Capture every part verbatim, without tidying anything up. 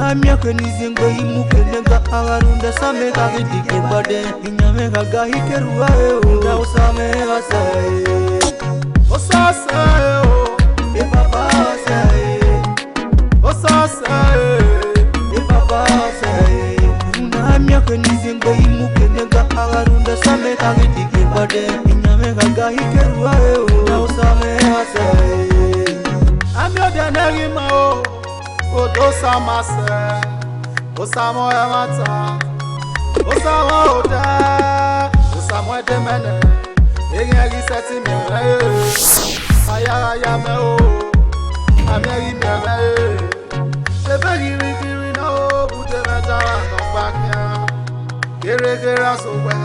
Amia ke ni ziengbe imu ke ne ga agharu nda sa me gha ghi dike gbadẹ. Iyan mwẹ gha ga hi ke rua e o, da osa mwẹ gha sa e. Osa sa e o, e baba sa e. Osa sa e, e baba sa e. Una amia ke ni ziengbe imu ke ne ga agharu nda sa me gha ghi dike gbadẹ. Iyan mwẹ gha ga hi ke rua e o, da osa mwẹ gha sa e. Amia ọdẹ ne ghi ma o. Odo Osamẹ sẹ, Osamẹ ẹmwata, Osamẹ odẹ, Osamẹ ẹdẹmẹnẹ, eghian ghi sẹtin miẹn mwẹ re. Ayagha ya mẹ o, amẹ ghi miẹn mwẹ re. Ebe ghi rhirhi na o, bude mwẹ danmwẹ ne ọ gba khian. Gherogherọ so wẹ,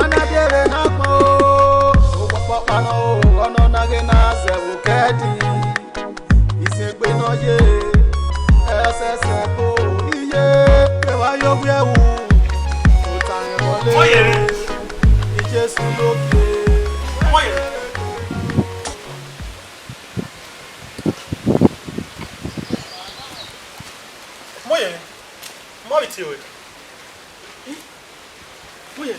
nana de vbe na gbọn o, okpọkpa nọ o, ọnọ na ghe na zẹ vbe okẹdin. Isegbe nọ ye, ẹsẹsẹ ko iye, kẹwa yo wiẹ wu, otan ẹmwẹ ọle, Jesu ló fi. Moyẹmẹ, ma vbe tie ruẹ. Moyẹmẹ.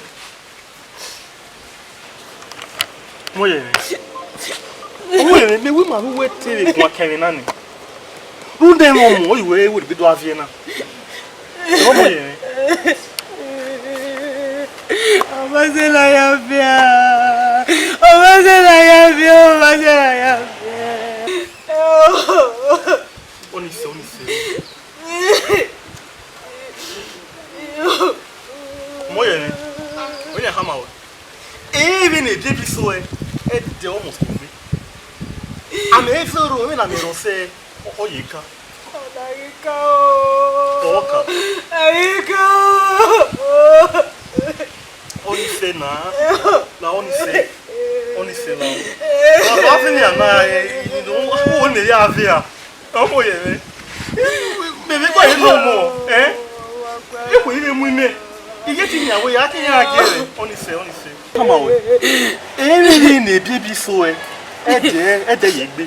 Moyẹmẹ. Moyẹmẹ, mẹ wẹ ma vbe uwẹ te vbe guan kẹmwẹ na nẹ. Rhunmwuda ẹmwẹ ọmọ, ọ ye uwẹ wẹ gbe do a viẹ na. Moyẹmẹ. Ọmọ sẹ la ya viẹ. Ọmọ sẹ la ya viẹ, ọmọ sẹ la ya viẹ. Ọnise, ọnise. Moyẹmẹ, wẹ ya khama ruẹ. Emwi ne Devid so ẹe, ẹdẹ ọmọ ko gbe. Amẹ zẹ oro, emwi ne amẹ rhọ sẹ, ọ ye ka. Ọna ghi ka o. Ọ ka. A ghi ka o. Ọnise na, la ọnise, ọnise la. Wa fi ni ana, eh, o ne ya ve a. Ọ Moyẹmẹ. Mẹ vbe kọ ye nọ mọ, eh? Ekhue i vbe mu imẹ. I ye te iran wẹ ya ke iran gie rẹ. Ọnise, ọnise. Khama ruẹ. Emwi ne Devid so ẹe, ẹdẹ, ẹdẹ ye gbe.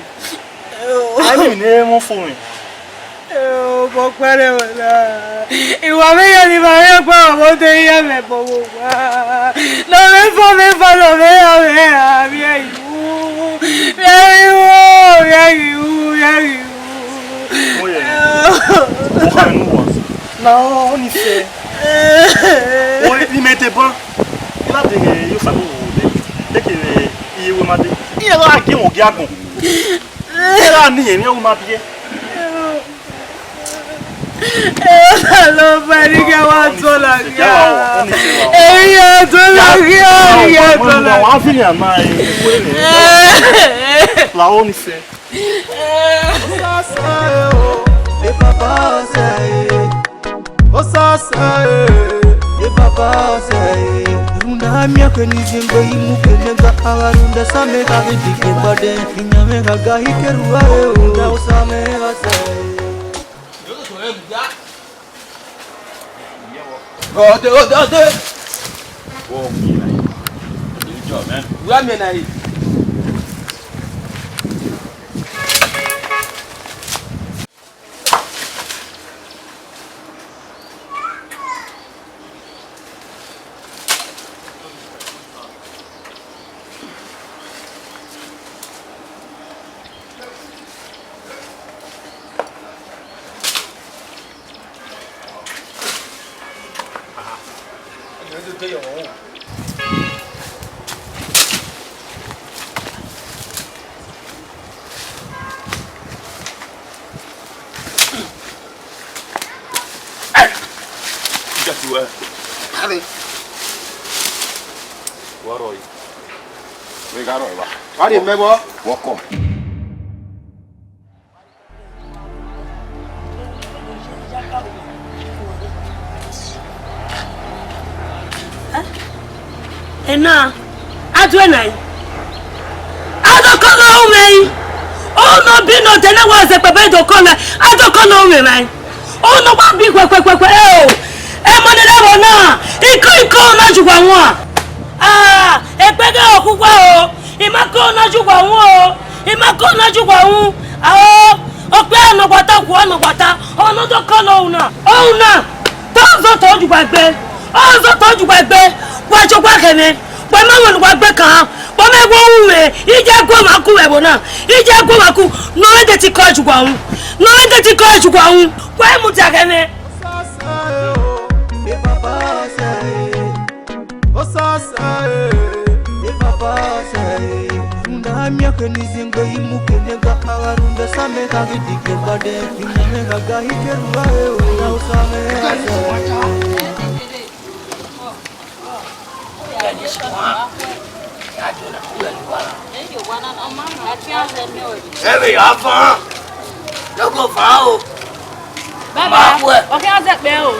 A i miẹn ne ẹ i mwẹ ọfo mwẹ. Obọ kpẹrẹ wẹ na. Iwa vbe ya ni ma rẹ gba ọmọ de ya mẹ bọ wo wa. Nọ vbe fọ vbe fọ nọ vbe ya vbe ya vbe ya yu. Vbe ya yu, vbe ya yu, vbe ya yu. Oya. Oha nu wa. Na ọnise. Oi, ni mẹ te ban. Ila de ghe yo sa wo wo de. Te ke iye we ma de. Iye gha gie wo gie agbọn. Iye gha ni yẹn ni wo ma biẹ. Ẹ lọ bá ẹni kẹ wá tó la gíga. Èyí yà tó la gíga, èyí yà tó la. Wàá fi yàn máa ẹ. Làwọn ò ní sẹ. Osasa e o, e baba ọsẹ e. Osasa e, e baba ọsẹ e. Rhunmwuda amẹ ke ni ziengbe imu ke ne ga, a gha rhunmwuda Osamẹ gha ghi dike gbadẹ. Iyan mwẹ gha ga hi ke rua e o, rhunmwuda Osamẹ gha sẹ e. Ọdẹ, ọdẹ, ọdẹ. Wẹ miẹn na e. Just wẹ. Ave. Wa rhọ yi. Vbe gha rhọ yi wa. Wa rhie mẹ vbọ. Wọkọ. Ena, a do ẹna yi. Adọkọ ne ọ ru mwẹ yi. Ọ nọ bi nọ dẹ ne wa zẹ kpẹbẹ do kọ mẹ. Adọkọ ne ọ ru mwẹ ma yi. Ọ nọ wa bi kpẹkpẹkpẹ. Ẹ o. Ẹ mọ ne ẹvbo na. Ikọ ikọ na ju wa wan. Ah, ẹgbẹdẹ ọkhuwa o. I ma kọ na ju wa wan o. I ma kọ na ju wa wan. Ao. Ọkpia nọgbata, okhuo nọgbata, ọ nọ dọ kọlọ ọhun na. Ọhun na, te ọ zọ tọ jugba gbe, ọ zọ tọ jugba gbe, wa jọ wa khẹ mwẹ, wa ma wẹ ne uwa gbe kan, wa ma wẹ ru mwẹ, I je gu ọmwa ku vbe ẹvbo na, I je gu ọmwa ku, ne ọ vbe de ti kọ jugba ru, ne ọ vbe de ti kọ jugba ru, wa mudia khẹ mwẹ. Osasa, eh, eh, baba sẹ, eh, rhunmwuda miẹn ke ni zin gbe yi mu ke ne ga kha gha rhunmwuda sa mẹ gha ghi dike gbadẹ, iyan mwẹ gha ga hi ke rhunmwuda, eh, rhunmwuda Osa mwẹ gha sẹ. Ẹvbe ya fan, lọgọ fan o. Baba, ọ khian zẹkpẹ o.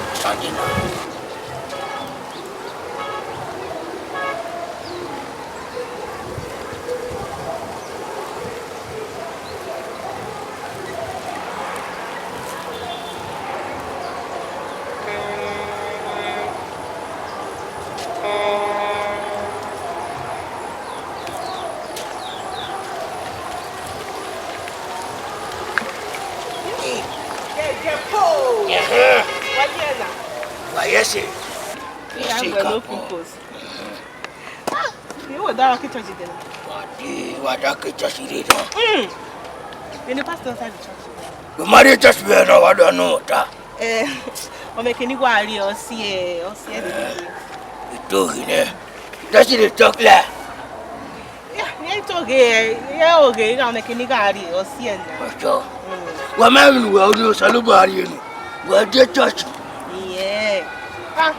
Ẹhẹn. Wa ye ẹse. Iran gbẹ no peoples. Ah, you were down at church then. Wa di, wa da ke church re na. Mm. Any pastor inside the church? We marry church we na wa da no ta. Eh, ọ mẹ kini wa ri ọ si ẹ, ọ si ẹ de. Ito ghi nẹ. Just dey talk like. Yeah, yeah, ito ghe, yeah, oge, ọ mẹ kini gha ri ọ si ẹ na. Ọjọ. Mm. Wa ma vbe nu wa ri Osanobua ri enu. Wa de church. Yeah. Ah,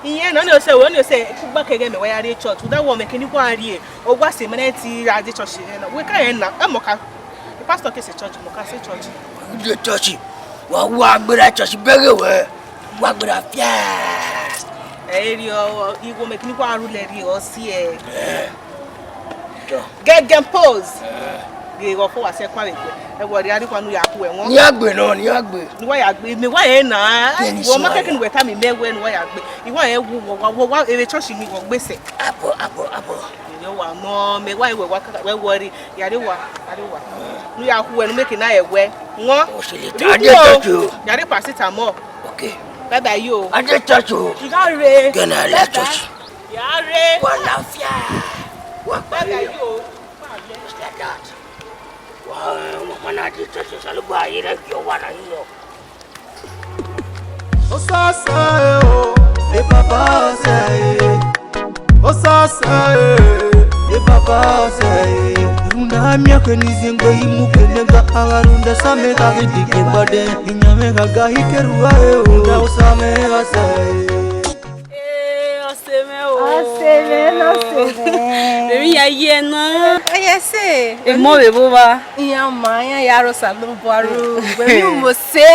Iyẹn nọ, ọnii ọsẹ, wẹ ọnii ọsẹ, kugba kẹghẹ mẹ wa ya rrie church, rhunmwuda wẹ ọ mẹ kẹ ne I wa rrie, ọ wa sẹ mẹ na ti ra dee church rẹ nọ. Wẹ ka rẹn na, ẹ mọ ka, pastor ke sẹ church, mọ ka sẹ church. Rrie church, wa wa gberra church bẹghe wẹ, wa gberra fia. Ẹ i rrie ọ, igho mẹ kẹ ne I wa rhulẹ rrie ọ si ẹ. Eh. Gẹgẹ pose. Eh. Ghe ghe ọfọ wa sẹ kua vbe egbe. Ẹ wẹ ọ rhie arhukpa ne u ya ku ẹmwẹ. Ne I ya gbe nọ, ne I ya gbe. Ne uwa ya gbe, mẹ wa rẹn na. Kẹ ne wẹ ọ ma sẹ kẹkẹ ne uwẹ tama mẹ wẹ ne uwa ya gbe. I wa rẹn wu wọ wa, wọ wa, eve church ni wọ gbe sẹ. Abọ, abọ, abọ. Ẹ wa nọ, mẹ wa wẹ wa ka, wẹ wọ rhie, ya rre wa, ya rre wa. Ne u ya ku ẹre ne u mẹ ke na rẹn wẹ. Wọ. O si le ta, a de church o. Ya rre paracetamol. Okay. Bye bye yo. A de church o. I gha rre. Gẹn a la church. Ya rre. Wa lafia. Wa kpare. Bye bye yo. Just like that. Wa, wa ma na de church, Osanobua ye rẹ gie wa na yi yọ. Osasa eh, o, e baba sẹ eh. Osasa eh, e baba sẹ eh. Rhunmwuda miẹn ke ni zin gbe yi mu ke ne ga kha gha rhunmwuda sa mẹ gha ghi dike gbadẹ. Iyan mwẹ gha ga hi ke rhunmwuda eh, rhunmwuda Osa mwẹ gha sẹ eh. Ee, ọse mwẹ o. Ọse mwẹ, ọse mwẹ. Vbemwi ya ye na. Ọ ye ẹse. Emọ vbe vbo vba? Iran ma, iran ya rọ Osanobua ru. Vbemwi u mose.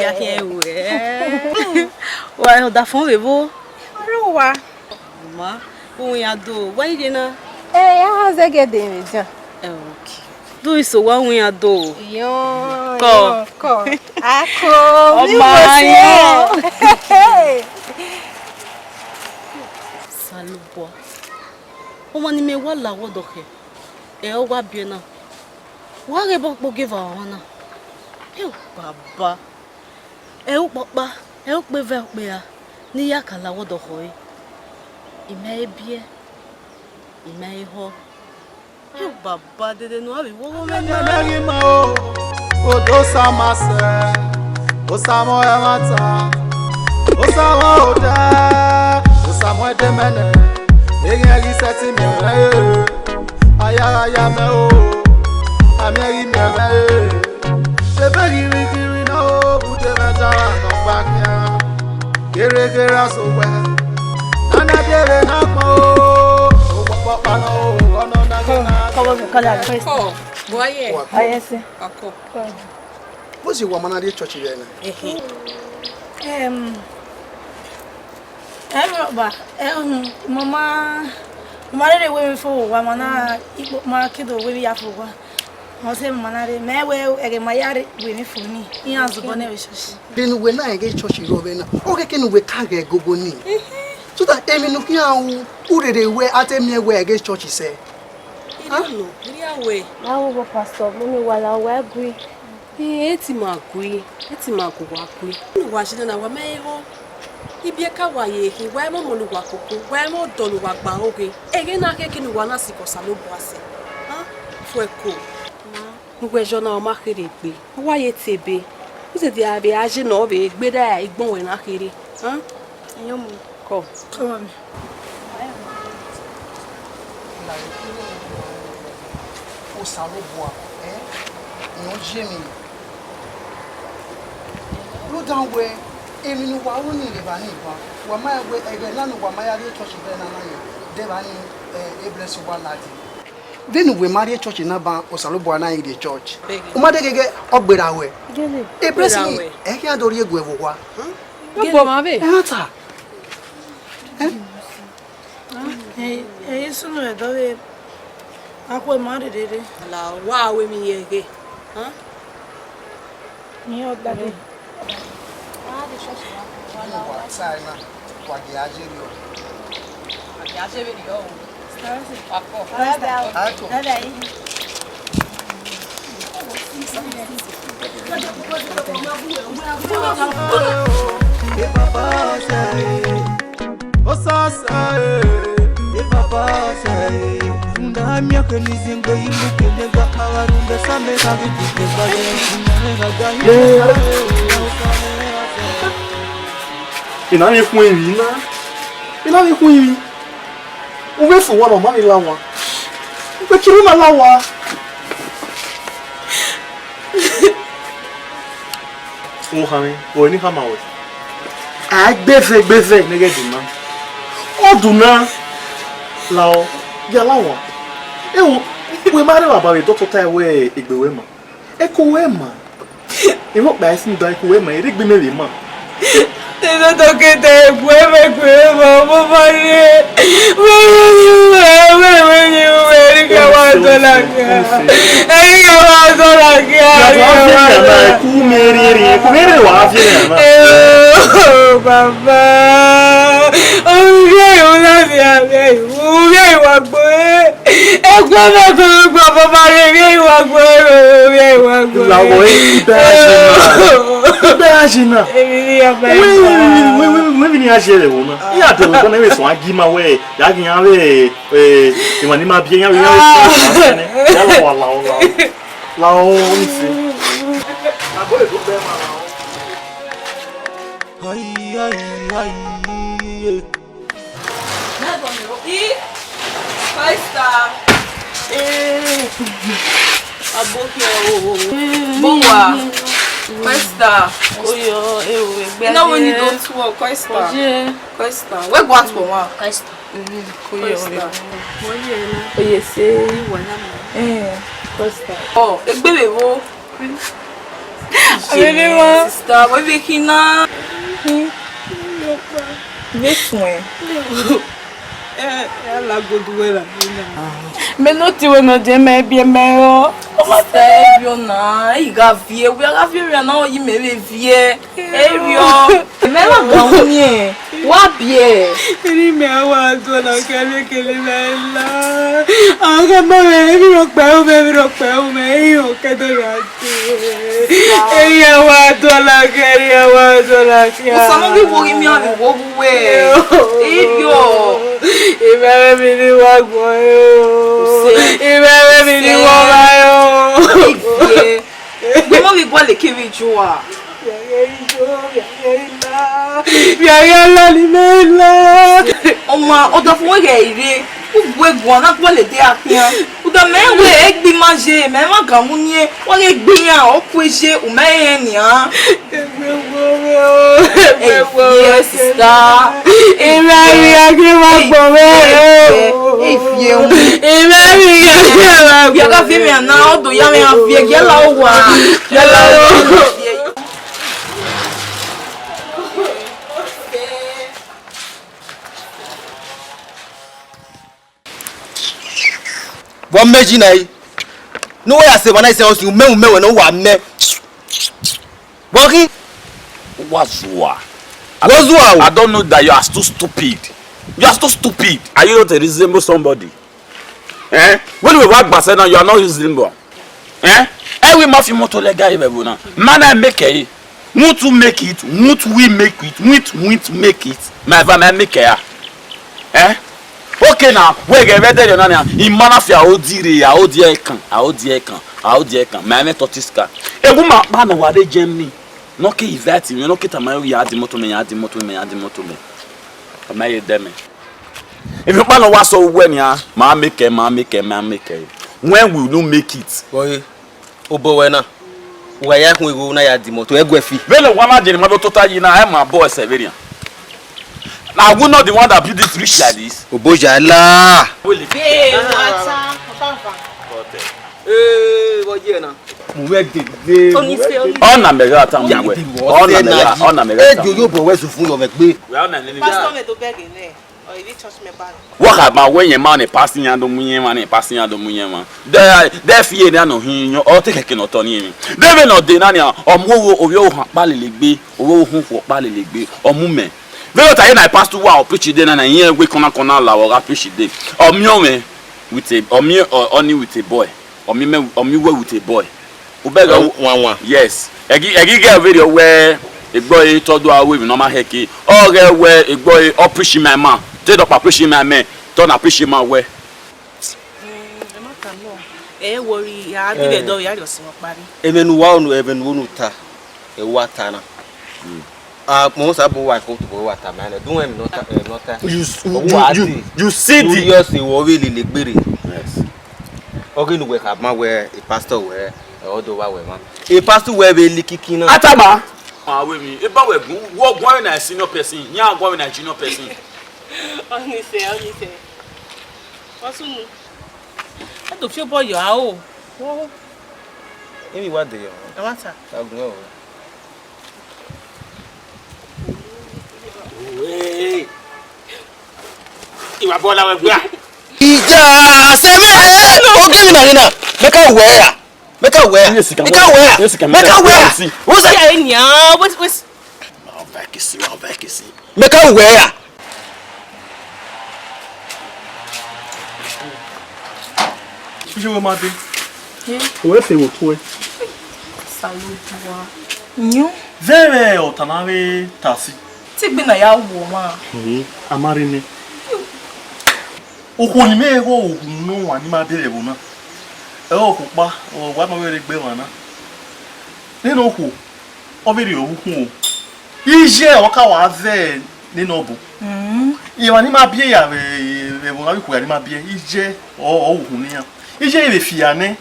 Ya khian wẹ. Wa ọdafọn vbe vbo? Ọre uwa. Ma, u iran do. Wa ire na? Ee, ya ha zẹgẹ de mwẹ jan. Ee, okay. Do iso wa winna do. Iyo, kọ. Iyo, kọ. Ako, ọ mi ma wo se. Iyo. Osanobua. Ọmwa ne imẹ wa la wẹ ọdọ khẹ, ẹ ọ wa biẹ na. Wa ghe ebe ọkpa ogieva ọmwa na. Heo, baba. Ẹ ukpọkpa, ẹ ukpeva, ẹ ukpera, ne I ya ka la wẹ ọdọ khẹ ọre. I ma he biẹ, I ma he họ. Heo, baba, dede ne uwa vbe wọghọ mwẹ na. Ẹmẹghi ma o, odo Osa ma sẹ, Osa mwẹ ọmwa ta, Osa mwẹ odẹ, Osa mwẹ ẹdẹmẹnẹ, eghian ghi sẹtin miẹn mwẹ re. Aya gha ya mẹ o, a miẹn ghi miẹn mwẹ re. Ebe ghi rhirhi na o, ude mwẹ da nọ gba khian. Ghereghere a so wẹ, nana biere na kpọn o, okpọkpa nọ o, ọnọ na ghe na. Come on, come on, come on. Come, boy, yeah. Wa ye ẹse. Wa come. Vbọzẹ wa ma na rrie church vbe na? Ehe. Em, ẹ rọ ba, ẹ, um, mama, mama rere wẹ mi fo, wa ma na, ikpo, ma ke do wẹ mi ya fo wa. Ọ sẹ ma na rre, mẹ wẹ ẹghẹ ma ya rre wẹ ne fo ni, iran zobọ nẹ vbe church. Vbene uwẹ na rẹn ghe church rrọọ vbe na, ọ khẹke ne uwẹ ka ghẹ gogo ni. So that emwi ne u khian ru, u rere wẹ a te miẹn wẹ ẹghẹ church sẹ. Iriọ nọ, iriọ wẹ. Na wo pastor, mo mi wala wa gui. Ẹ ti ma gui, ẹ ti ma gu wa gui. Ne uwa je na, wa ma he ho. Ibiẹka wa ye khin, wa i mwẹ ọmọ ne uwa koko, wa i mwẹ ọdọ ne uwa gba aro ghe. Ẹghẹ na khẹke ne uwa na sikẹ Osanobua sẹ. Fuẹko. Ne uwẹ zọ na, ọ ma kherhe egbe. Ọ wa ye te ebe. U zẹdẹ a vbe a je nọ, ọ vbe gberra igbọn wẹ na kherhe. Kọ. Osanobua, ẹ, irẹn ọ ye emwi. Rhunmwuda wẹẹ, emwi ne uwa ru ni rre evba ni ban, wa ma ya wẹẹ ẹghẹ na ne uwa ma ya rrie church vbe na na yẹn, de evba ni, ẹ, e blessing uwa ladi. Vbene uwẹ ma rrie church na ban, Osanobua na i rrie church. U ma de ghẹghẹ ọ gberra ruẹ. E blessing ni, ẹ khian do rhie guẹ vbe owa. Ọ gbọ mwa vbe. Ẹ na ta. Ẹ i sunu ẹdẹ ọvbehe, a khu ma rherere. La wa ru emwi ye ẹghẹ. Iran ọdade. Wa ta ẹna, wa gie a ye rriọ. A gie a ye vberriọ o. Wa kọ. Bye bye. A to. Bye bye. Ena vbe khuẹn emwi na, ena vbe khuẹn emwi. U vbe fo owa ne ọ ma vbe la owa. U vbe kiri na la owa. Okhanmwẹ, ọre ne I khama ruẹ. A gbẹvẹ gbẹvẹ ne ghẹ do na. Ọ do na, lao, ya la owa. Ewo, wẹ ma rre evba vbe dọktọ tae wẹẹ egbe ruẹ ma. Ẹko ruẹ ma. Emwi ọkpa i sunu da, ẹko ruẹ ma, erha egbe mẹ vbe ma. Ẹdẹ dọkẹta egbe mẹ, egbe mẹ, ọmọ ma rre. Wẹ wẹ ni wẹ, wẹ wẹ ni wẹ, erha wa dọla kia. Erha wa dọla kia, erha wa dọla. Ku mẹ rhie rhie, ku mẹ rhie wa viẹ na. Eh, baba. Ovie u na dia, ovie u wa gbe. Egbe mẹ gbe gbe, baba rre, ovie u wa gbe, ovie u wa gbe. La wọ, eh, ibe a ye na. Ibe a ye na. Emwi ni ya ba. Wẹ, wẹ, wẹ, wẹ, wẹ, wẹ, wẹ, emwi ni a ye rẹ vbo na. I ya dẹ vbe ẹbọ na, vbe suẹn a gi ima wẹ, ya ghi iran vbe, eh, emwa ni ma biẹ iran vbe iran vbe suẹn a nẹ. Ya la owa, la owa, la owa. La owa, ni se. Abo edo bẹ ma la owa. Ai, ai, ai, eh. I, Five Star. Eh, abokia o. Bowa. Five Star. Oyo, ewe, egbe. Ina we ni do tuo, Five Star. Oje. Five Star. We gua tuo wa. Five Star. Mhm, oyo. Five Star. Oye na. Oye se. Eh, Five Star. Oh, egbe vbe vbo? Avbe ne emwa. Sister, wẹ vbe khin na? Vbe suẹn. Eh, eh, a la godu wẹ ra. Mẹ ne oti wẹ nọ, de mẹ biẹ mẹ rọ. Sister, ẹ vbiọ na, ẹ i gha viẹ, wẹ a gha viẹ, wẹ a na ọ yi mẹ vbe viẹ. Ẹ vbiọ. Mẹ ma gan wu niẹn. Wa biẹ. Eni mẹ a wa do na kẹ vbe kele mẹ la. A gha ma mẹ, emwi rhọkpa ru mẹ, emwi rhọkpa ru mẹ, emwi rhọkpa do ya. Eya wa dọla kẹ, eya wa dọla kẹ. Usa mọ ghi wo ghi miẹn ọmọ wo wu wẹ. Iyo. Imẹ vbe mi ni wa gbọn yo. Imẹ vbe mi ni wa ma yo. Ivie. Gbọmọ ghi gualọ ekevbe ijo a. Vbe a ghi la ni mẹ la. Ọma, ọdafẹn wẹ ghẹ ire, u gu eguan na gualọ ede a khian. Uda mẹ wẹ egbe ima ye, mẹ ma gan mu nie, wa ghe egbe iran, ọ ku eje, u mẹ rẹn nian. Egbe wo mẹ o, egbe wo mẹ. Yes, sister. Ira ri a ghi ma gbọ mẹ o. Ivie wu. Ira ri a ghi ma gbọ. Bia ka fi mi ana, ọ do ya mi a fi ẹgia la owa. Ya la owa. Vbọ mẹ ji na yi? Ne uwẹ ya sẹ emwa na i sẹ ọsin, umẹ umẹ wẹ ne uwa mẹ. Vbọ khin? Wa zua. Wo zua o. I don't know that you are too stupid. You are too stupid. Are you not a reasonable somebody? Eh? When we walk by now, you are not reasonable. Eh? Ẹi wẹ ma fi imoto lẹga ye vbe ẹvbo na. Ma na make ẹre. Won't you make it? Won't we make it? Won't, won't make it? Ma eva ma make ẹre. Eh? Okay na, wẹ ghẹ vbe ẹdẹrriọ na nia, ima na fi aro di rre, aro di ẹkan, aro di ẹkan, aro di ẹkan, ma mwẹ tortoise car. Ewu ma kpa ne ọ wa rre Germany, ne ọ ke invite mwẹ, ne ọ ke tama mwẹ ya di imoto mẹ, ya di imoto mẹ, ya di imoto mẹ. Ọ ma ye dẹ mẹ. Emwi ọkpa ne ọ wa sẹ uwẹ nian, ma make ẹre, ma make ẹre, ma make ẹre. When will you make it? Wọghe, obọ wẹ na, uwa ya khuan igho na ya di imoto, ẹguẹ fi. Vbene wa na jere ma do tota yi na, ẹ ma bọ ẹsẹ vberrian. Na wu not the one that build this rich like this. Oboja la. Wele. Ee, wata, ọba va. Ee, vbọ ye na. Mu vbe dede. Onise, onise. Ọ na mẹ gha ta mu wẹ. Ọ na mẹ gha, ọ na mẹ gha ta. Ejo yo bọ wẹ sufun yọ vbe gbe. Wẹ ọ na nene. Pastor mẹ do bẹghe nẹ. Ọ i vbe church member. Wa kha ma wẹ yẹn ma ne pastor yan do mu yẹn ma ne pastor yan do mu yẹn ma. De, de fi ye na no hin yan, ọ te kẹkẹ ne ọ tọ ni emwi. De vbe ne ọ de na nia, ọ mu owo, ovbi ohan kpa lele gbe, ovbi ohunmwu kpa lele gbe, ọ mu mẹ. Vbene ọ ta ye na pastor wa ọ preach de na na, iyẹn wẹ kọna kọna la ọ gha preach de. Ọ miẹn ọmwẹ with a, ọ miẹn, ọ, ọni with a boy. Ọ miẹn mẹ, ọ miẹn uwẹ with a boy. U bẹghe. Ọ wanwan. Yes. Ẹgi, ẹgi ghẹ vberriọ wẹ egbe ọre tọ do aro emwi ne ọ ma hẹke. Ọ ghẹ wẹ egbe ọre ọ preach ma ima. Te dọkpa preach ma mẹ, te ọ na preach ma wẹ. Mm, ẹ ma ta nọ. Ẹ worry, ya di vbe ẹdẹ ọre, ya rhie ọse mwẹ ọkpa rre. Emwi ne uwa unu, emwi ne unu ta, ẹ wa ta na. Mm. Akpọn Osanobua ko tobọ wa tama nẹ, do emwi ne ọ ta, emwi ne ọ ta. You s-, you, you, you, you see the serious, wọ vbe lele gbere. Yes. Ọ ghi ne uwẹ kha ma wẹ e pastor wẹ, ẹ, ọ do vba wẹ mwa. E pastor wẹ vbe likiki na. Atama. A wẹ emwi, eba wẹ gun, wọ guan vbe na senior person, yan guan vbe na junior person. Ọnise, ọnise. Wọ sunu. A do fi obọ yọ aro. Wọ. Emwi wa de yọ. Ẹ wa ta. Agun ẹ o. Uwẹ. Ima bọ la wẹ gbia. Ija sẹ mẹ. Oge mi na ni na. Mẹ ka wẹ ya. Mẹ ka wẹ ya. Mẹ ka wẹ ya. Mẹ ka wẹ ya. What's that? Yeah, yeah, wait, wait. Ma vẹ kisi, ma vẹ kisi. Mẹ ka wẹ ya. Iye wẹ ma de. Eh? O wẹ fe vbe tuẹ. Osanobua. Yo. Vẹ vbe ọta na vbe ta si. Te egbe na ya wu ọmwa. Mhm. A ma rre nẹ. Okhuo ne imẹ ghọ uhunmwu ne ọmwa ne ima biẹ vbe ẹvbo na. Ẹ i re okhuo ọkpa, ọ wa ma vbe rre egbe emwa na. Nene okhuo, ọ vbe rhie ọvbokhan o. Iye ọ ka wa vẹ nene ọbo. Mm. Emwa ne ima biẹ ya vbe, vbe ẹvbo na, vbe ikhuo hia ne ima biẹ, iye ọ, ọ ru uhunmwu ne iran. Iye vbe fi a nẹ,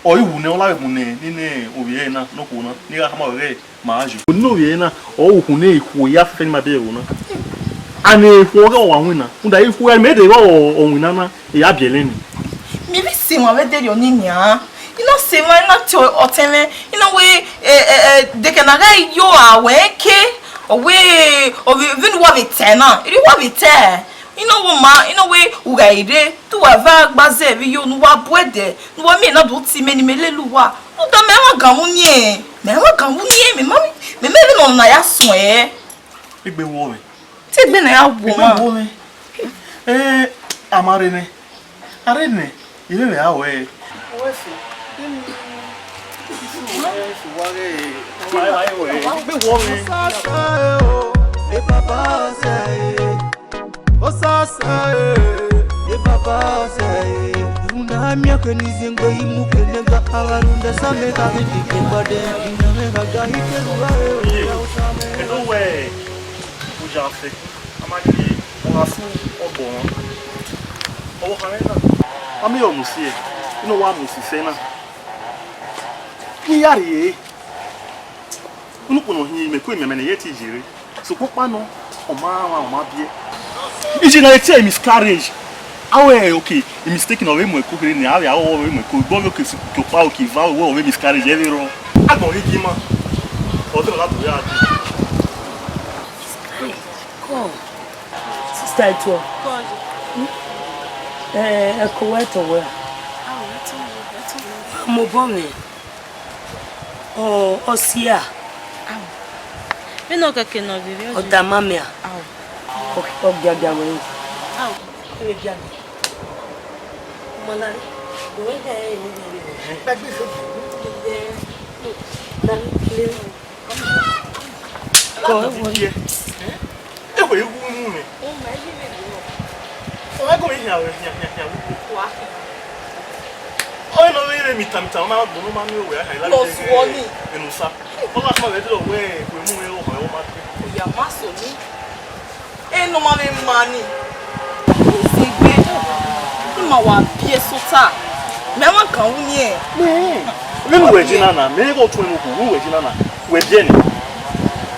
ọ i wu nẹ, ọ la vbe mu nẹ, nene ovbi ẹre na, ne okhuo na, ne I gha khama ruẹ ghẹ ma yo. Nene ovbi ẹre na, ọ ru uhunmwu ne ikhuo hia fẹfẹ ne ima biẹ vbe ẹvbo na. And ikhuo ọghe ọ wa winna, rhunmwuda ikhuo hia ne imẹ dẹ ghẹ ọ, ọ winna na, I ya biẹ ẹre nẹ. Mẹ vbe sẹ emwa vbe ẹdẹrriọ ni nian. I na sẹ emwa, I na tie ọtẹn mwẹ, I na wẹ, ẹ, ẹ, ẹ, dekẹ na ghẹ yo a wẹ ke, ọ wẹ, ọ vbe, vbene uwa vbe tae na, erriọ uwa vbe tae. I na wẹ ma, I na wẹ u gha rre, te uwa va gba zẹ vbe iyo ne uwa bu ẹdẹ, ne uwa miẹn na do tie mẹ ne imẹ lele uwa. Rhunmwuda mẹ ma gan vbe uniẹn, mẹ ma gan vbe uniẹn, mẹ ma, mẹ ma vbe ne ọna ya suẹn. Egbe wọọ mwẹ. Te egbe na ya wu egbe ọmwa. Wọọ mwẹ. Eh, a ma rre nẹ. A rre nẹ, I vbe vbe a wẹ. Egbe wọọ mwẹ. Osasa, eh, ye baba ọsẹ, eh. Rhunmwuda miẹn ke ne iziengbe yi mu kene ga, a gha rhunmwuda sa mẹ gha ghi dike gbọdẹ, ina mẹ gha ga hi kelu ra, eh, Osa mẹ. Ẹdo wẹ, oya fẹ, a ma ghi, ọ gha fu ọgbọ mwa. Ọvbokhan mwẹ na, a miẹn ọ mu si ẹe, inu wa mu si sẹ na. Ne I ya rrie ẹre. Unu kpunu hin mẹ ku imiamẹ ne I ye te ye rre. Sokpan ọkpa nọ, ọ ma rran, ọ ma biẹ. Iye na tie miscarriage. A wẹ, okay, mistake ne ọ vbe mu ẹko kherhe nẹ, a vbe a ọ vbe mu ẹko, egbe ọ vbe oke sukpẹ ọkpa, oke eva, ọ vbe miscarriage, ẹ vbe rrọọ. Agbọn ghi gie ima. Ọ zẹ na do ya dee. Come. Sister Ituo. Eh, ẹko wẹ tọ wẹ. Mobọ mwẹ. Ọ, ọ sia. Vbene ọ kẹkẹ nọ vbe rre. Ọ dama mẹ a? Ọ, ọ giagia wẹ. Ọ vbe giagia. Ọmọ na, do wẹ hẹ ẹre. Kọ, ẹ wọ ye. Ẹ wẹ wu nu nẹ. Ọ ma gọ hian, hian, hian, hian. Ọ nọ vbe rre mita, mita, ọ ma gbọnọ ma miẹn owẹ a ha la. Lọ zuọ ni. Enusa. Ọ ma sọ vbe dọ wẹ, wẹ mu rre ọmọ, ọ ma te. Iya ma so ni. Eno ma vbe ma ni. Izegbe. Ima wa biẹ sota. Mẹ ma kan wu ni ẹ. Mẹ, vbene uwẹ je na na, mẹ ghe ọtuẹn ne okhuo, vbene uwẹ je na na, wẹ biẹ nẹ.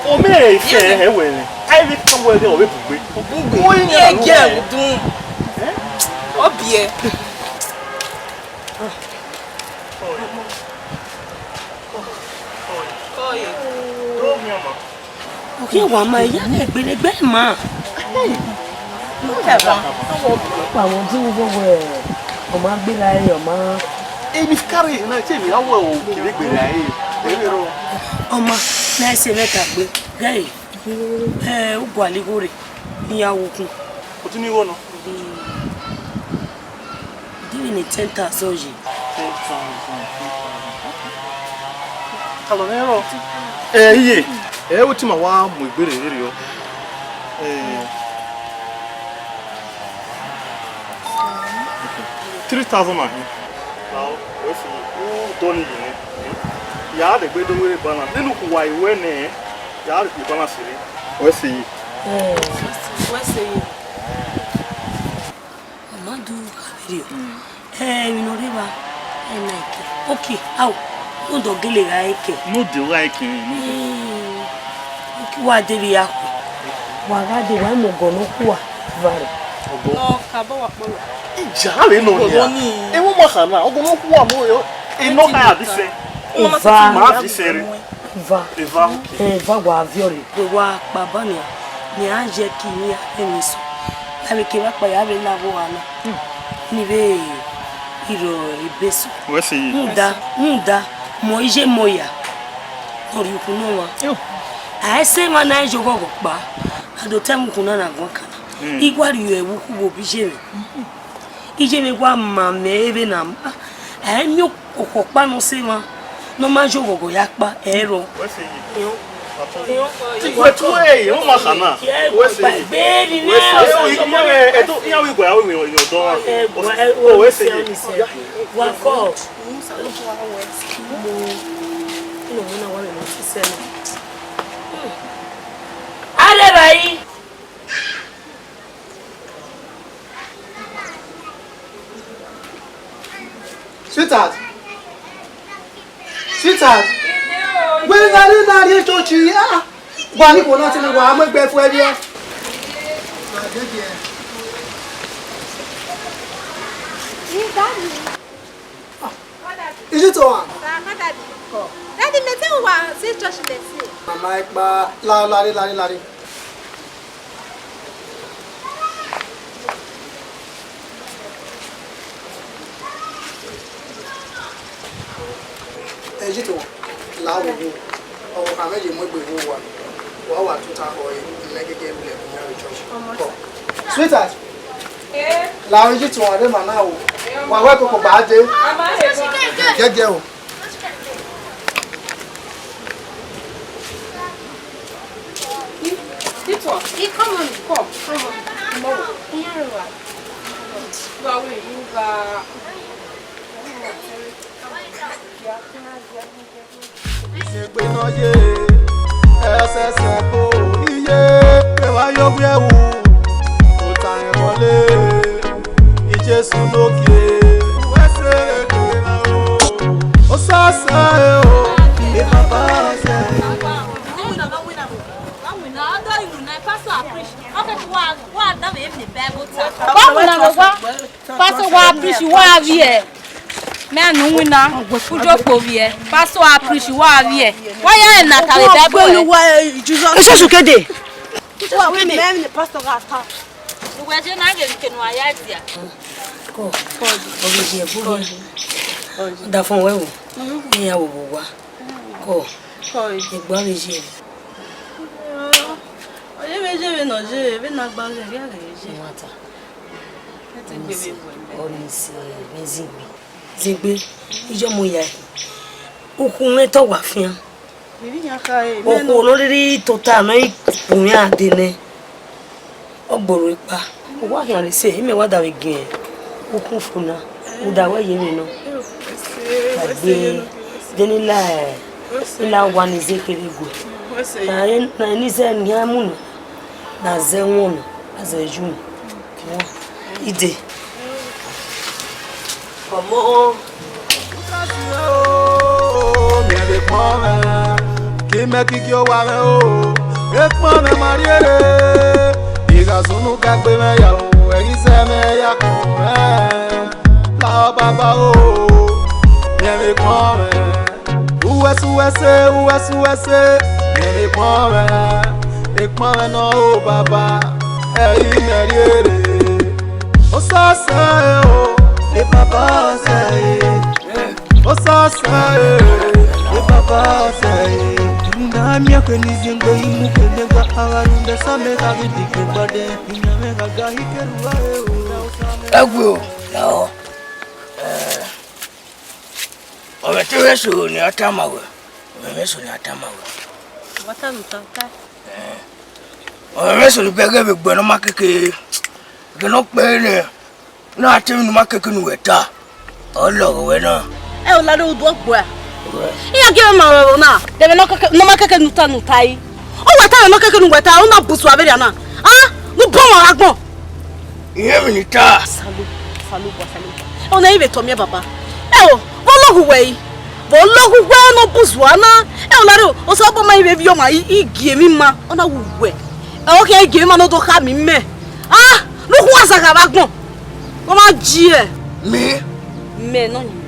Ọ mẹ e fẹ ẹhẹ wẹ nẹ. A i vbe kan wẹ ghe ọ vbe bugbe. Bugbe. Ọ i Ni ẹ na gẹ wẹ. Udun. Ọ biẹ. Kọye. Kọye. Do mi ama. Okhiẹn wa ma, iya ne egbe ne egbe ma. Kẹba. Ọkpa wọn di wo wẹ, ọ ma gbe ra ẹ, ọ ma. Emi kare na che mi awọ o kire gbe ra ẹ. Ẹ ro. Ọ ma, na ẹse mwẹ ka gbe. Gẹe. Ẹ, u gualọ igho rre, ne iran wu ukun. Otu ni igho nọ. Giving a ten thousand ye. Ten thousand, ten thousand. Alọ nẹ rọ. Ẹ, iye. Ẹ, u ti ma wa mu egbe rre rriọ. Ẹ, three thousand ma hin. Now, we see, u dọ ni ye nẹ. Ya de gbe do were balance. Nene ukhu wa i wẹ nẹ, ya de balance rre. We see. Wẹ sẹ ye. Ọ ma do kha vberriọ. Ẹ, emwi ne ọ rre evba, ẹ na ẹkẹ. Okay, ao, ne odọ gele gha ẹkẹ. Ne odọ gha ẹkẹ, ne odọ. Ẹ, okay, wa de vbe ya khuẹ. Wa gha de, wa mu ọgọ ne okhuo vare. Ọgọ. Nọ, ka bọ wa kpọlọ. Ija vbe nọ nia. Ọgọ ni. Emọ ma khana, ọgọ ne okhuo mu, e nọ kha ya bi sẹ. Eva. Ma bi sẹ rre. Eva. Eva, okay. Eva wa viọ rre. Vbe wa kpa ban nia, ne iran ye ẹki ne iran vbe emwi sẹ. Ya vbe kevbe akpa ya vbe la vbe owa na. Ni vbe irọ ebe sẹ. Wẹ sẹ ye. Rhunmwuda, rhunmwuda, mọ iye mọ ya. Ọ rhie ukhu ne ọmwa. Yo. A i sẹ emwa na ye oghọghọ kpa, a do ta ẹmwẹ ukhu na na guan kan na. Mm. I wa rhie ẹvbo ukhu vbe obọ iye mwẹ. Iye mwẹ wa ma mẹ vbene a ma. A i miẹn okhuo ọkpa ne ọ sẹ emwa, ne ọ ma ye oghọghọ ya kpa, ẹ i rrọọ. Wẹ sẹ ye. Wẹ tu ẹ, ọ ma khana. Wẹ sẹ ye. Wẹ sẹ ye. Iran vbe ẹdọ, iran vbe iguẹ, a vbe emwi ọdọ. Wẹ sẹ ye. Wa kọ. Mo, ino mo na wa vbe mo ti sẹ na. Areva yi. Sweetheart. Sweetheart. Wẹ na rre na rrie church ah. Wa ni kò na ti ni wa mo gbe fue bi. Is it one? Daddy, mẹ te wa si church lẹ si. Mama, ẹ kpa, la, la, la, la, la. Ẹ, Jito, la wo wo. Ọ kha mẹ ye mu egbe wo wa. Wa wa tuta khọ ẹre, mẹ gẹgẹ vbe lẹ ya vbe church. Kọ. Sweetheart. La ru Jito, a rre ma na wo. Wa wẹ koko ba dee. Gẹgẹ o. Tito. He come on, come, come on. Come on. Here you are. You are with you, uh, Ìṣègbè náà yé ẹsẹsẹ kó iye ẹwà yóò wí ẹwù kò ta ẹ̀ wọlé. Jésù lókè. Wẹ́sẹ̀ ètò ìran o. Ó sọ́sẹ́ o. Ìbàbá ọ̀sẹ̀. Wa wina vbe owa. Pastor wa preach wa vbiẹ. Mẹ anu wina. Ujo kpo vbiẹ. Pastor wa preach wa vbiẹ. Wa ya na ta vbe Bible. Isosu kede. Pastor ga ta. Uwẹ je na ghe kenu a ya dia. Kọ, kọ, ọghe je ẹgbu rẹ. Da fọn wẹ wo. Iran wo wo wa. Kọ, kọ, egbe avbe je. Ọ ye vbe ye vbe ne ọ ye, vbe ne a gba ghe, vbe a ghe ye. Nwata. Ọ ni si, ọ ni si, vbe zigbe. Zigbe, iye ọmọ ya. Ukhunmwu etọ wa fian. Okhuo ne ọ rhirhi tota nọ, ọ i kpunu iran dee nẹ, ọ gborhu ekpa. Uwa khian rre sẹ, imẹ wa davbe giẹn ukun fo na, uda wẹ ye mwẹ nọ. Kagbe, de ne I la, I la owa ni zẹ kherhe gue. Na, na, ne I zẹ ne iran mu nọ, na zẹ ẹwọnmwẹ nọ, na zẹ yu nọ. Ide. Ọmọ. Miẹn vbe ekpọn mwẹ, ke imẹ kiki owa mwẹ o, ekpọn mwẹ ma rhie rre. I gha sunu ka gbe mwẹ ya o, ẹghẹ isẹ mwẹ ya kọn mwẹ. La baba o, miẹn vbe ekpọn mwẹ. Uwẹse, uwẹse, uwẹse, uwẹse, miẹn vbe ekpọn mwẹ, ekpọn mwẹ nọ o baba, ẹre imẹ rhie rre. Osẹsẹ o, e baba ọsẹ e. Osẹsẹ e, e baba ọsẹ e. Rhunmwuda miẹn khe ne iziengbe yi mu kele gba, a gha rhunmwuda sa mẹ gha ghi dike gbadẹ, iyan mwẹ gha ga hi ke rua e, rhunmwuda Osa mwẹ. Ẹgbe o, lahọ. Ọ mwẹ te mwẹ eso ne a tama wẹ, ọ mwẹ eso ne a tama wẹ. Wa ta ne u ta, ta. Ọ mwẹ eso ne bẹghe vbe egbe ne ọ ma keke, egbe ne ọ kpe nẹ, na te emwi ne u ma keke ne uwẹ ta, ọ lọghọ wẹ na. Ẹ o, lare udu ọgbua. Iran gie mwẹ ma vbe ẹvbo na, de ẹmwẹ ne ọ keke, ne ọ ma keke ne u ta ne u ta yi. Ọ wẹ ta ẹmwẹ ne ọ keke ne uwẹ ta, u na bu sua vberriọ na. A, ne u bọ ọmwa gha agbọn. Irẹn emwi ne I ta. Salu, salu, bua, salu. Ọna i vbe tọ miẹn baba. Ẹ o, vbe ọ lọghọ uwẹ yi? Vbe ọ lọghọ uwẹ ne ọ bu zua na? Ẹ o, lare o, Osanobua ma i vbe viọ ọmwa, i, i gie emwi ma, ọ na wu uwẹ. Ẹ o, khian i gie emwi ma ne ọ do kha miẹn imẹ. Ah, ne u khu aza gha vbe agbọn. Ọ ma ji ẹ. Mi? Mẹ nọ yin.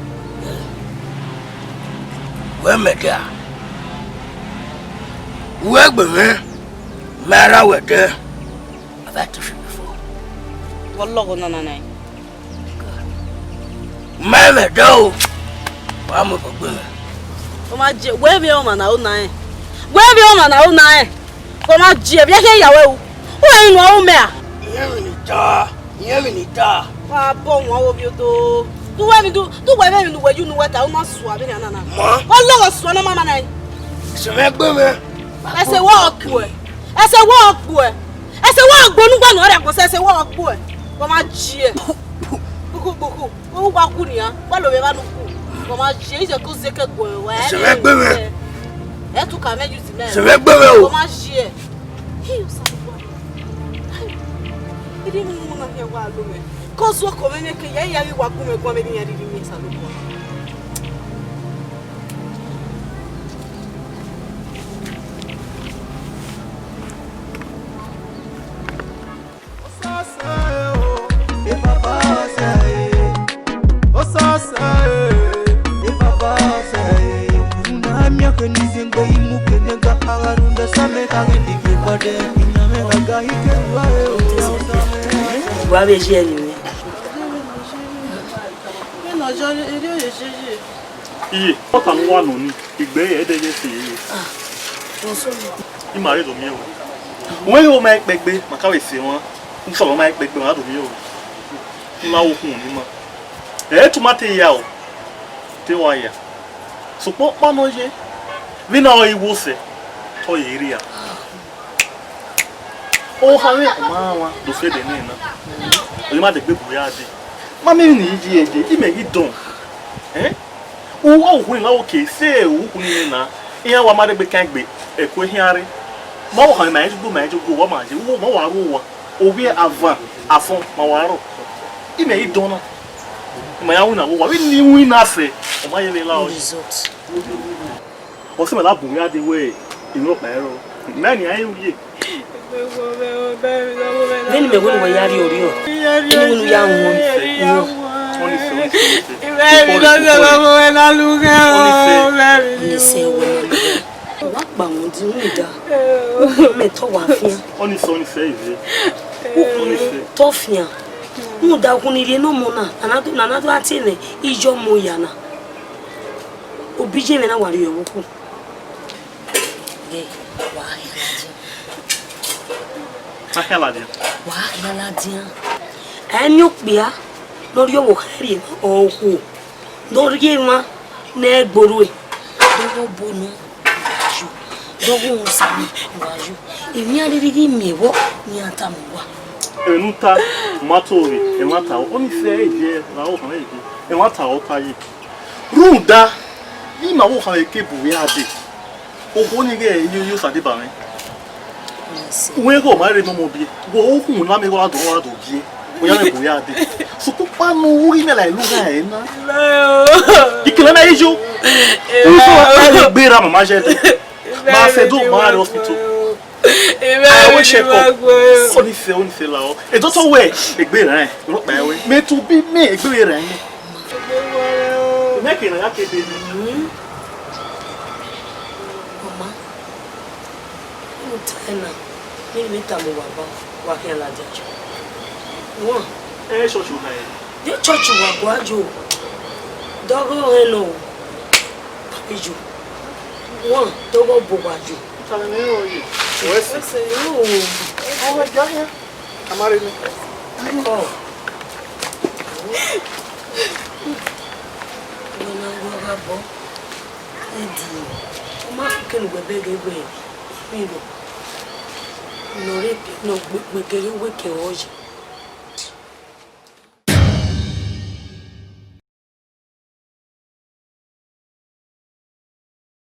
Wẹ mẹ dia. Wẹ gbe mwẹ, mẹ ra wẹ dẹ. Have I told you before? Vbe ọ lọghọ nana na? Mẹ mwẹ dẹ o. Wa mu ẹbọ gbe mwẹ. Ọ ma je, wẹ vbe ọmwa na ro na rẹn. Wẹ vbe ọmwa na ro na rẹn. Ọ ma je, vbe ẹkẹ ya wẹ ru. Wẹ inu a ru mẹ a? Irẹn emwi ne I ta, irẹn emwi ne I ta. Wa bọ wọn wo vbe odo. Du wẹ emwi du, du wẹ vbe emwi ne uwẹ yu ne uwẹ ta, u na sua vbe nana. Ma. Wa lọghọ sua na mama na. Sẹ mwẹ gbe mwẹ. Ẹse wẹ ọ kpuẹ. Ẹse wẹ ọ kpuẹ. Ẹse wẹ ọ gbe onugba ne ọ rhie agbọn sẹ, ẹse wẹ ọ kpuẹ. Wa ma je. Khuku, khuku. U wa ku nian, wa lo vbe evba ne u ku. Wa ma je, ize ko ze ke gue wa. Sẹ mwẹ gbe mwẹ. Ẹ tu ka mẹ use mẹ. Sẹ mwẹ gbe mwẹ o. Wa ma je. Hi, Osanobua. Hi. Iri mu na ke wa lo mẹ. Ko zuọ ko mwẹ ne ke ya, ya ghi wa gu mwẹ guan vbe ne iran rhirhi miẹn Osanobua. Wa vbe ye ẹre nẹ. Iye, ọta ne uwa nọ nii, igbe ẹdẹ ye se iye. Ah, ọ sọ. I ma re do miẹn o. Uwẹ ghi wo ma kpẹgbe, ma ka vbe se wan. U sọrọ ma kpẹgbe, ma do miẹn o. I ma wo khun ni ma. Ẹ tu ma te ya o. Te wa ya. Sokpan ọkpa nọ ye. Vbe na ọ i wo sẹ, ọ ye rria. Oha mwẹ ọmwa mwa do fede nena. Ọ ma degbe bu ya dee. Ma miẹn emwi ne I yi ẹre, imẹ ghi dọn. Eh? Uwu ukhunmwu na wo ke se uwu ukhunmwu na. Iran wa ma degbe kan egbe, ẹko ehian rre. Ma wo ha ma je gbo, ma je gbo, wa ma je, wo ma wa ru wa. Ovbi avan, afọn, ma wa rọ. Imẹ ghi dọn na. Ma ya winna wo wa. Vbe ne I winna sẹ, ọ ma ye vbe la ọ. Result. Ọ sẹ ma da bu ya dee wẹ, inu ọkpa ẹre ọ. Mẹ ni a i ru ye. Vbene imẹ wẹẹ ne uwẹ ya rrie orriọ, eni wẹẹ ne u ya wọn, wọn. Ọnise, ọnise, ọnise. Ọnise, wẹ na lughe. Wa kpa wọn di rhunmwuda ukhunmwu mẹ tọ wa fian. Ọnise, ọnise, ive. Ukhunmwu mẹ tọ fian. Rhunmwuda ukhunmwu ni rhie ne ọmọ na, na na do, na na do a tie mwẹ iye ọmọ ya na. Obi ye mwẹ na wa rrie ọvbokhan. Ghe, wa khian ladian. Ma khian ladian. Wa khian ladian. Ẹ miẹn okpia ne ọ rhie ọvbokhan rrie emwa, ọ khuo, ne ọ rhie emwa ne ẹ gbe orhu ẹre, ne ọ bo nọ, yo. Dọghe osa ni, wa yo. Emwi iran rhirhi ghi miẹn vbọ ne iran tama uwa. Emwi ne u ta, u ma to vbe, ẹmwata ọnii fẹ ẹre, ra ọkhan ẹre, ẹmwata ọta ye. Rhunmwuda, ima vbe ọkhan vbe ke bu ya dee. Okhuo ni ghẹ ye osa deba mwẹ. Uwẹ ghe ọ ma rre ne ọmọ biẹ, wẹ okhunmwu ne amẹ gha do, gha do biẹ, ọ ya mwẹ bu ya dee. Sokpan ne u ghi mẹ la elu gha ẹre na. Ikele na ijo. Uzo wa gbe ra mama je dee. Ma fẹ do ma rre hospital. Awe check up. Oni fẹ, oni fẹ la o. E doctor wẹ, egbe rẹ, ro pa ẹwe. Me to bi me, egbe rẹ ni. Me ke na ya ke be ni. Mama, u ta ẹna, ne I vbe tama uwa ba, wa khian ladian. Wan. Ẹ church u na ẹ. De church wa gua yo. Dọghe ọnrẹn nọ o. Yo. Wan, dọghe ọbo wa yo. Tale ne ọ ye. Wẹ si. Yo. Ọ wẹ ja ya. A ma rre ni. Ọ. Wẹ na gua gha bọ. Edi. Ọ ma fi kene uwẹ bẹghe wẹ. Mi ro. Nọ re, nọ gbe, gbe kere wẹ ke ọ ye.